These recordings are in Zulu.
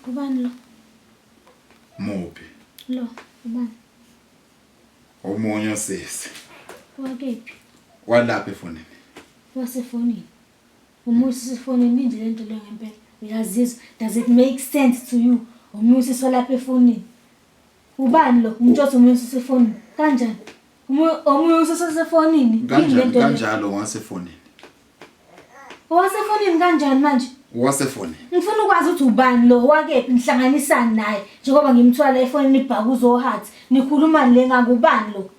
Ubani lo? Muphi? Lo, ubani? Omunye usisi. Wakephi? Walapha efonini. Wasefonini. Omunye usisi efonini inje lento leyo ngempela. Uyazizwa? Does it make sense to you? Omunye usisi walapha efonini. Ubani lo? Umuntu othi omunye usisi efonini. Kanjani? Omunye usisi wasefonini. Yini Kanjani lento leyo? kanjalo wasefonini. Owasefonini kanjani manje? Owasefonini. Ngifuna ukwazi ukuthi ubani lo wakephi nihlanganisani naye njengoba ngimthwala efonini ibhakuzo ohathi nikhulumani le ngakubani lo?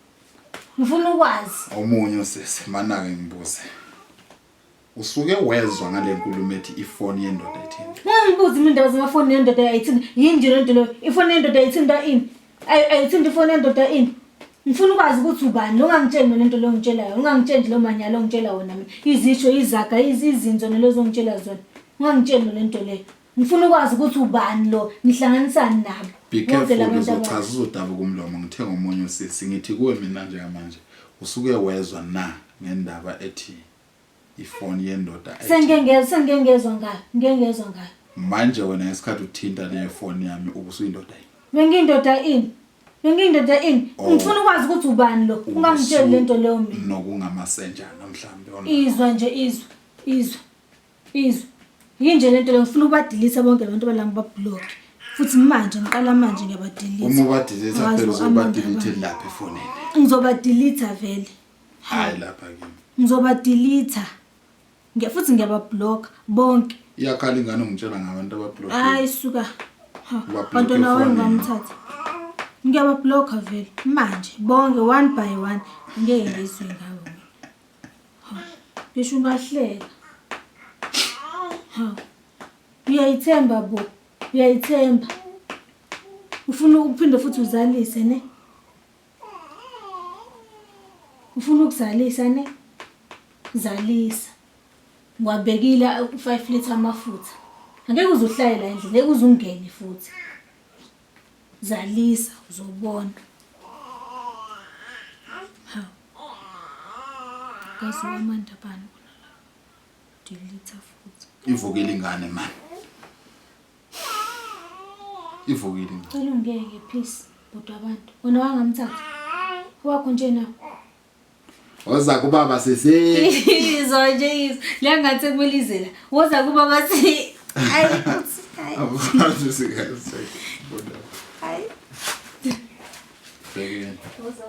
Ngifuna ukwazi. Omunye usisi manake ngibuze. Usuke wezwa ngale nkulumo ethi ifoni yendoda ithini? Ungangibuzi mina indaba zamafoni yendoda ayithini. Yini nje lento leyo? Ifoni yendoda ayithinta ini? Ayithinta ifoni yendoda ini? Ngifuna ukwazi ukuthi ubani ungangitsheli mina lento leyo ngitshelayo. Ungangitsheli lo manyala ongitshela wona mina. Izisho, izaga, izinzo nalezo ongitshela zona. Ungangitsheli lento leyo. Ngifuna ukwazi ukuthi ubani lo, nihlanganisani nabo. Be Bonke careful labantu uzochaza aba- uzodabuka umlomo ngithe ngomunye usisi ngithi kuwe mina njengamanje usuke wezwa na ngendaba ethi ifoni yendoda ethi Sengike ngezwa, sengike ngezwa ngayo, ngike ngezwa ngayo. manje wena ngesikhathi uthinta leyo foni yami ubusuyindoda yini? Bengiyindoda ini? Bengiyindoda ini? Oh. Ngifuna ukwazi ukuthi ubani lo. Ungangitsheli lento leyo mina. Nokungamasenjana mhlambe ona. Izwa nje izwa, izwa. Izwa. Yinje lento leyo ngifuna ukubadilisa bonke labantu abalanga bablock. Futhi manje ngiqala manje ngiyabadilisa. Uma ubadilisa Angazi phela u-Amanda uzobadilithe bani. lapha efonini. Ngizobadilitha vele. Hayi lapha kimi. Ngizobadilitha. Ngiya futhi ngiyabablock bonke. Iyakhala ingane ungitshela ngabantu abablock. Hayi suka. Ha, Ubablock Bantwana wami efonini. ngamthatha. Ngiyabablocka vele manje bonke one by one ngeke ngizwe ngawo mina. Ha, Ngisho ungahleka. Ha. Uyayithemba bo. Uyayithemba. Ufuna ukuphinde futhi uzalise ne? Ufuna ukuzalisa ne? Zalisa. Ngiwabekile u-5 litre amafutha. Angeke uze uhlale la endlini, ngeke uze ungene futhi. Zalisa uzobona. Hawu. Kazi uAmanda bani kona la. Delete futhi. Ivukile ingane man. Ivukile ingane. Cela ungeke peace bhuti wabantu. Wena wangamthatha. Wakho nje nawe. Woza kubaba sisi. Izwa nje izwa. Le ngathi kumele ize la. Woza kubaba si. Ayi. Ayi. Abantu sikaze. Ayi. Bhekeni. Woza.